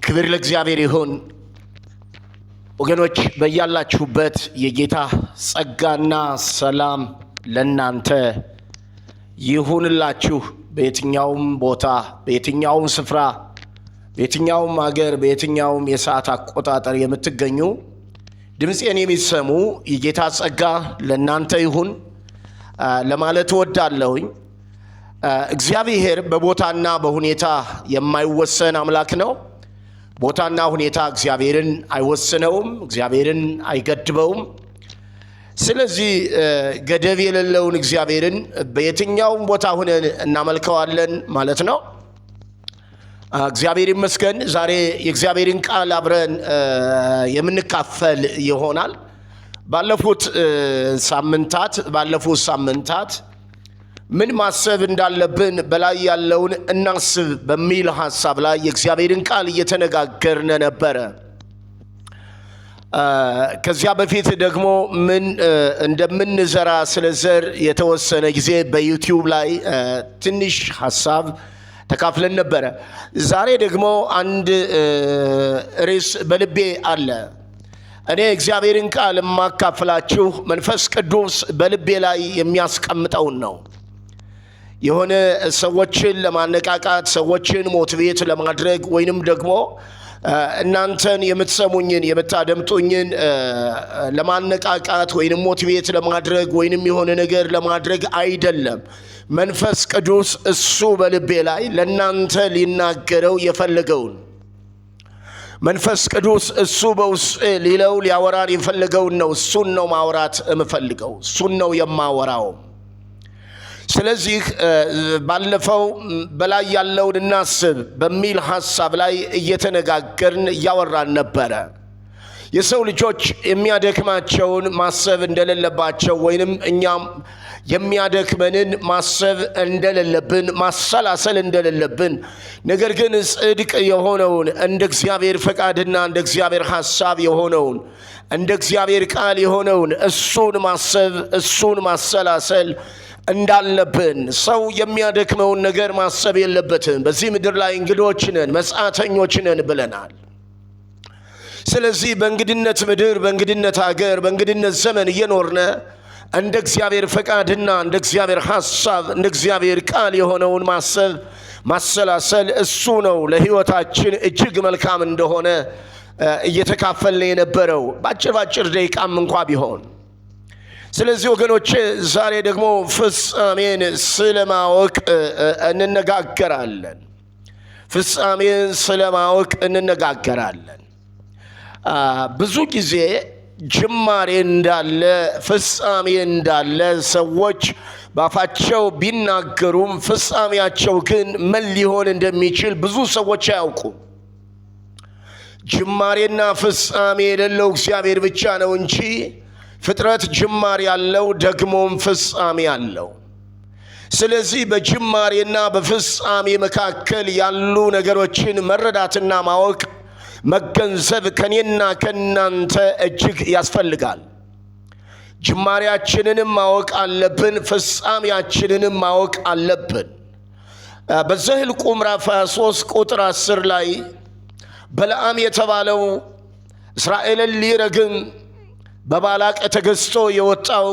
ክብር ለእግዚአብሔር ይሁን። ወገኖች፣ በያላችሁበት የጌታ ጸጋና ሰላም ለናንተ ይሁንላችሁ። በየትኛውም ቦታ፣ በየትኛውም ስፍራ፣ በየትኛውም አገር፣ በየትኛውም የሰዓት አቆጣጠር የምትገኙ ድምፄን የሚሰሙ የጌታ ጸጋ ለእናንተ ይሁን ለማለት እወዳለሁኝ። እግዚአብሔር በቦታና በሁኔታ የማይወሰን አምላክ ነው። ቦታና ሁኔታ እግዚአብሔርን አይወስነውም፣ እግዚአብሔርን አይገድበውም። ስለዚህ ገደብ የሌለውን እግዚአብሔርን በየትኛውም ቦታ ሁነን እናመልከዋለን ማለት ነው። እግዚአብሔር ይመስገን። ዛሬ የእግዚአብሔርን ቃል አብረን የምንካፈል ይሆናል። ባለፉት ሳምንታት ምን ማሰብ እንዳለብን፣ በላይ ያለውን እናስብ በሚል ሐሳብ ላይ የእግዚአብሔርን ቃል እየተነጋገርን ነበረ። ከዚያ በፊት ደግሞ ምን እንደምንዘራ ስለ ዘር የተወሰነ ጊዜ በ YouTube ላይ ትንሽ ሐሳብ ተካፍለን ነበረ። ዛሬ ደግሞ አንድ ርዕስ በልቤ አለ። እኔ እግዚአብሔርን ቃል የማካፍላችሁ መንፈስ ቅዱስ በልቤ ላይ የሚያስቀምጠውን ነው። የሆነ ሰዎችን ለማነቃቃት፣ ሰዎችን motivate ለማድረግ ወይንም ደግሞ እናንተን የምትሰሙኝን የምታደምጡኝን ለማነቃቃት ወይንም motivate ለማድረግ ወይንም የሆነ ነገር ለማድረግ አይደለም። መንፈስ ቅዱስ እሱ በልቤ ላይ ለእናንተ ሊናገረው የፈለገውን፣ መንፈስ ቅዱስ እሱ በውስጤ ሊለው ሊያወራን የፈለገውን ነው። እሱን ነው ማውራት የምፈልገው። እሱን ነው የማወራው። ስለዚህ ባለፈው በላይ ያለውን እናስብ በሚል ሐሳብ ላይ እየተነጋገርን እያወራን ነበረ። የሰው ልጆች የሚያደክማቸውን ማሰብ እንደሌለባቸው ወይንም እኛም የሚያደክመንን ማሰብ እንደሌለብን፣ ማሰላሰል እንደሌለብን፣ ነገር ግን ጽድቅ የሆነውን፣ እንደ እግዚአብሔር ፈቃድና እንደ እግዚአብሔር ሐሳብ የሆነውን፣ እንደ እግዚአብሔር ቃል የሆነውን እሱን ማሰብ፣ እሱን ማሰላሰል እንዳለብን። ሰው የሚያደክመውን ነገር ማሰብ የለበትም። በዚህ ምድር ላይ እንግዶች ነን፣ መጻተኞች ነን ብለናል። ስለዚህ በእንግድነት ምድር፣ በእንግድነት ሀገር፣ በእንግድነት ዘመን እየኖርነ እንደ እግዚአብሔር ፈቃድና እንደ እግዚአብሔር ሐሳብ እንደ እግዚአብሔር ቃል የሆነውን ማሰብ፣ ማሰላሰል እሱ ነው ለሕይወታችን እጅግ መልካም እንደሆነ እየተካፈልን የነበረው ባጭር ባጭር ደቂቃም እንኳ ቢሆን። ስለዚህ ወገኖቼ፣ ዛሬ ደግሞ ፍጻሜን ስለማወቅ እንነጋገራለን። ፍጻሜን ስለማወቅ እንነጋገራለን። ብዙ ጊዜ ጅማሬ እንዳለ፣ ፍጻሜ እንዳለ ሰዎች ባፋቸው ቢናገሩም ፍጻሜያቸው ግን ምን ሊሆን እንደሚችል ብዙ ሰዎች አያውቁም። ጅማሬና ፍጻሜ የሌለው እግዚአብሔር ብቻ ነው እንጂ ፍጥረት ጅማሬ ያለው ደግሞም ፍጻሜ አለው። ስለዚህ በጅማሬና በፍጻሜ መካከል ያሉ ነገሮችን መረዳትና ማወቅ፣ መገንዘብ ከኔና ከናንተ እጅግ ያስፈልጋል። ጅማሬያችንንም ማወቅ አለብን፣ ፍጻሜያችንንም ማወቅ አለብን። በዘኍልቍ ምዕራፍ 23 ቁጥር 10 ላይ በለዓም የተባለው እስራኤልን ሊረግም በባላቅ ተገዝቶ የወጣው፣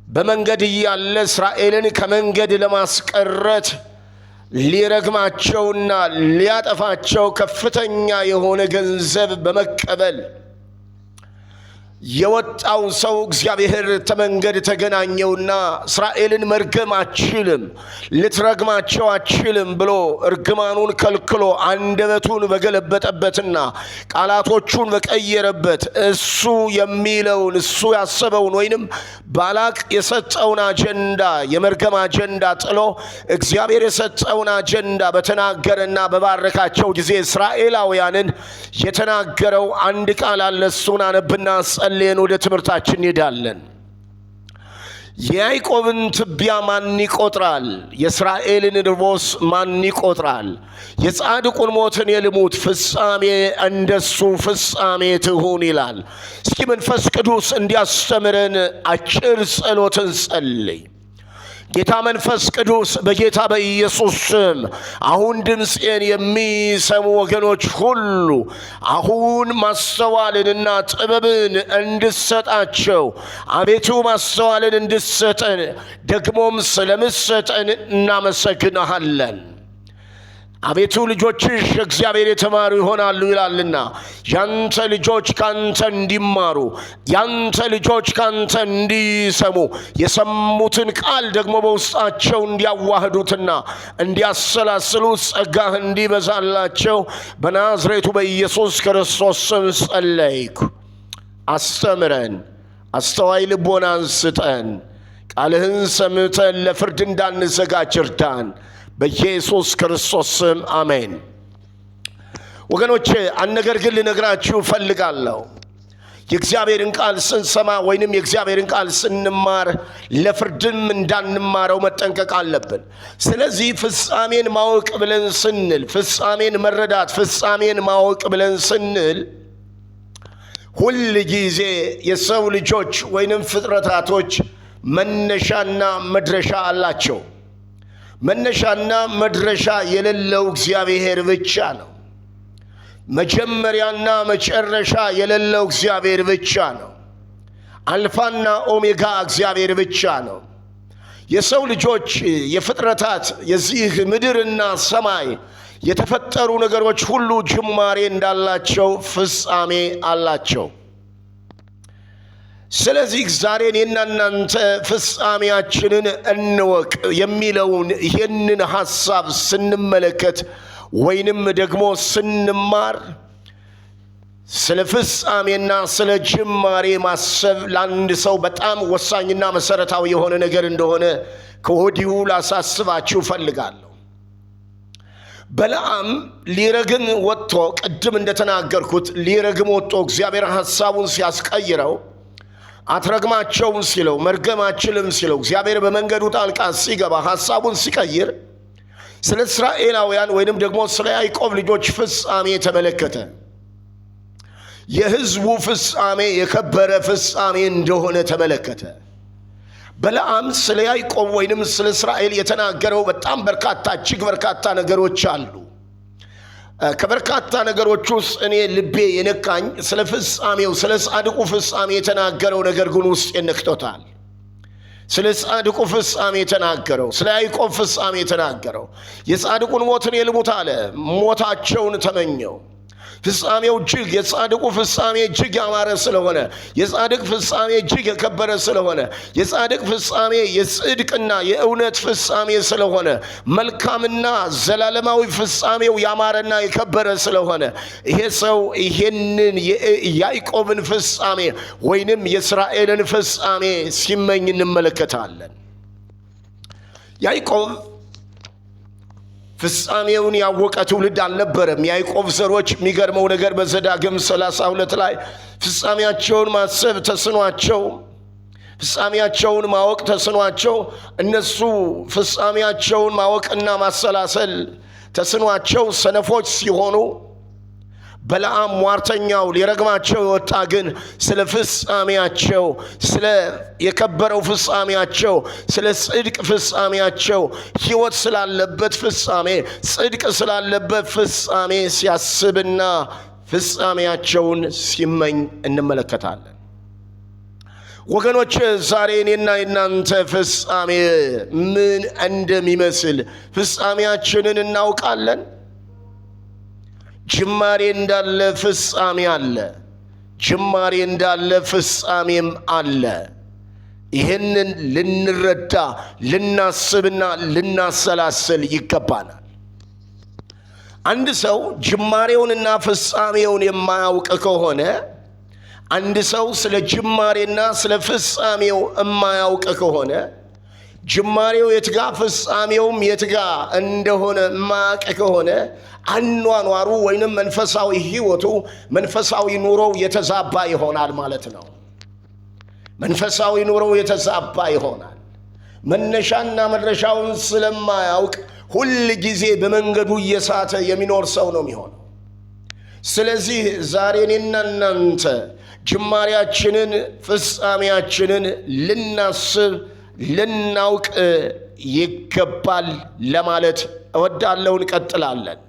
በመንገድ እያለ እስራኤልን ከመንገድ ለማስቀረት ሊረግማቸውና ሊያጠፋቸው ከፍተኛ የሆነ ገንዘብ በመቀበል የወጣው ሰው እግዚአብሔር ተመንገድ ተገናኘውና እስራኤልን መርገም አትችልም፣ ልትረግማቸው አትችልም ብሎ እርግማኑን ከልክሎ አንደበቱን በገለበጠበትና ቃላቶቹን በቀየረበት፣ እሱ የሚለውን፣ እሱ ያሰበውን ወይንም ባላቅ የሰጠውን አጀንዳ፣ የመርገም አጀንዳ ጥሎ እግዚአብሔር የሰጠውን አጀንዳ በተናገረና በባረካቸው ጊዜ እስራኤላውያንን የተናገረው አንድ ቃል አለ። እሱን አነብና ጸልየን ወደ ትምህርታችን እንሄዳለን። የያዕቆብን ትቢያ ማን ይቆጥራል? የእስራኤልን እርቦስ ማን ይቆጥራል? የጻድቁን ሞት እኔ ልሙት፣ ፍጻሜ እንደሱ ፍጻሜ ትሁን ይላል። እስኪ መንፈስ ቅዱስ እንዲያስተምረን አጭር ጸሎትን እንጸልይ። ጌታ መንፈስ ቅዱስ በጌታ በኢየሱስ ስም አሁን ድምፄን የሚሰሙ ወገኖች ሁሉ አሁን ማስተዋልንና ጥበብን እንድሰጣቸው፣ አቤቱ ማስተዋልን እንድሰጠን፣ ደግሞም ስለምሰጠን እናመሰግንሃለን። አቤቱ ልጆችሽ እግዚአብሔር የተማሩ ይሆናሉ ይላልና፣ ያንተ ልጆች ካንተ እንዲማሩ፣ ያንተ ልጆች ካንተ እንዲሰሙ፣ የሰሙትን ቃል ደግሞ በውስጣቸው እንዲያዋህዱትና እንዲያሰላስሉ ጸጋህ እንዲበዛላቸው በናዝሬቱ በኢየሱስ ክርስቶስ ስም ጸለይኩ። አስተምረን፣ አስተዋይ ልቦናን ስጠን። ቃልህን ሰምተን ለፍርድ እንዳንዘጋጅ እርዳን። በኢየሱስ ክርስቶስ ስም አሜን። ወገኖቼ፣ አንድ ነገር ግን ልነግራችሁ እፈልጋለሁ። የእግዚአብሔርን ቃል ስንሰማ ወይንም የእግዚአብሔርን ቃል ስንማር ለፍርድም እንዳንማረው መጠንቀቅ አለብን። ስለዚህ ፍጻሜን ማወቅ ብለን ስንል፣ ፍጻሜን መረዳት፣ ፍጻሜን ማወቅ ብለን ስንል፣ ሁል ጊዜ የሰው ልጆች ወይንም ፍጥረታቶች መነሻና መድረሻ አላቸው። መነሻና መድረሻ የሌለው እግዚአብሔር ብቻ ነው። መጀመሪያና መጨረሻ የሌለው እግዚአብሔር ብቻ ነው። አልፋና ኦሜጋ እግዚአብሔር ብቻ ነው። የሰው ልጆች፣ የፍጥረታት፣ የዚህ ምድርና ሰማይ የተፈጠሩ ነገሮች ሁሉ ጅማሬ እንዳላቸው ፍጻሜ አላቸው። ስለዚህ ዛሬ እኔና እናንተ ፍጻሜያችንን እንወቅ የሚለውን ይህንን ሐሳብ ስንመለከት ወይንም ደግሞ ስንማር፣ ስለ ፍጻሜና ስለ ጅማሬ ማሰብ ለአንድ ሰው በጣም ወሳኝና መሰረታዊ የሆነ ነገር እንደሆነ ከወዲሁ ላሳስባችሁ እፈልጋለሁ። በለዓም ሊረግም ወጥቶ፣ ቅድም እንደተናገርኩት ሊረግም ወጥቶ እግዚአብሔር ሐሳቡን ሲያስቀይረው፣ አትረግማቸውም ሲለው፣ መርገም አችልም ሲለው፣ እግዚአብሔር በመንገዱ ጣልቃ ሲገባ ሐሳቡን ሲቀይር ስለ እስራኤላውያን ወይንም ደግሞ ስለ ያዕቆብ ልጆች ፍጻሜ ተመለከተ። የሕዝቡ ፍጻሜ የከበረ ፍጻሜ እንደሆነ ተመለከተ። በለዓም ስለ ያዕቆብ ወይንም ስለ እስራኤል የተናገረው በጣም በርካታ፣ እጅግ በርካታ ነገሮች አሉ። ከበርካታ ነገሮች ውስጥ እኔ ልቤ የነካኝ ስለ ፍጻሜው፣ ስለ ጻድቁ ፍጻሜ የተናገረው ነገር ግን ውስጤን ነክቶታል። ስለ ጻድቁ ፍጻሜ የተናገረው፣ ስለ ያዕቆብ ፍጻሜ የተናገረው፣ የጻድቁን ሞት እኔ ልሙት አለ። ሞታቸውን ተመኘው። ፍጻሜው እጅግ የጻድቁ ፍጻሜ እጅግ ያማረ ስለሆነ፣ የጻድቅ ፍጻሜ እጅግ የከበረ ስለሆነ፣ የጻድቅ ፍጻሜ የጽድቅና የእውነት ፍጻሜ ስለሆነ፣ መልካምና ዘላለማዊ ፍጻሜው ያማረና የከበረ ስለሆነ፣ ይሄ ሰው ይሄንን የያዕቆብን ፍጻሜ ወይንም የእስራኤልን ፍጻሜ ሲመኝ እንመለከታለን። ያዕቆብ ፍጻሜውን ያወቀ ትውልድ አልነበረም። የያዕቆብ ዘሮች፣ የሚገርመው ነገር በዘዳግም 32 ላይ ፍጻሜያቸውን ማሰብ ተስኗቸው፣ ፍጻሜያቸውን ማወቅ ተስኗቸው፣ እነሱ ፍጻሜያቸውን ማወቅና ማሰላሰል ተስኗቸው ሰነፎች ሲሆኑ፣ በለዓም ሟርተኛው ሊረግማቸው የወጣ ግን ስለ ፍጻሜያቸው፣ ስለ የከበረው ፍጻሜያቸው፣ ስለ ጽድቅ ፍጻሜያቸው፣ ሕይወት ስላለበት ፍጻሜ፣ ጽድቅ ስላለበት ፍጻሜ ሲያስብና ፍጻሜያቸውን ሲመኝ እንመለከታለን። ወገኖች፣ ዛሬ እኔና የናንተ ፍጻሜ ምን እንደሚመስል ፍጻሜያችንን እናውቃለን? ጅማሬ እንዳለ ፍጻሜ አለ። ጅማሬ እንዳለ ፍጻሜም አለ። ይህንን ልንረዳ፣ ልናስብና ልናሰላስል ይገባናል። አንድ ሰው ጅማሬውንና ፍጻሜውን የማያውቅ ከሆነ፣ አንድ ሰው ስለ ጅማሬና ስለ ፍጻሜው የማያውቅ ከሆነ፣ ጅማሬው የትጋ ፍጻሜውም የትጋ እንደሆነ የማያውቅ ከሆነ፣ አኗኗሩ ወይንም መንፈሳዊ ሕይወቱ፣ መንፈሳዊ ኑሮው የተዛባ ይሆናል ማለት ነው። መንፈሳዊ ኑሮው የተዛባ ይሆናል። መነሻና መድረሻውን ስለማያውቅ ሁል ጊዜ በመንገዱ እየሳተ የሚኖር ሰው ነው የሚሆነው። ስለዚህ ዛሬ እኔና እናንተ ጅማሬያችንን፣ ፍጻሜያችንን ልናስብ፣ ልናውቅ ይገባል ለማለት እወዳለሁ። እንቀጥላለን።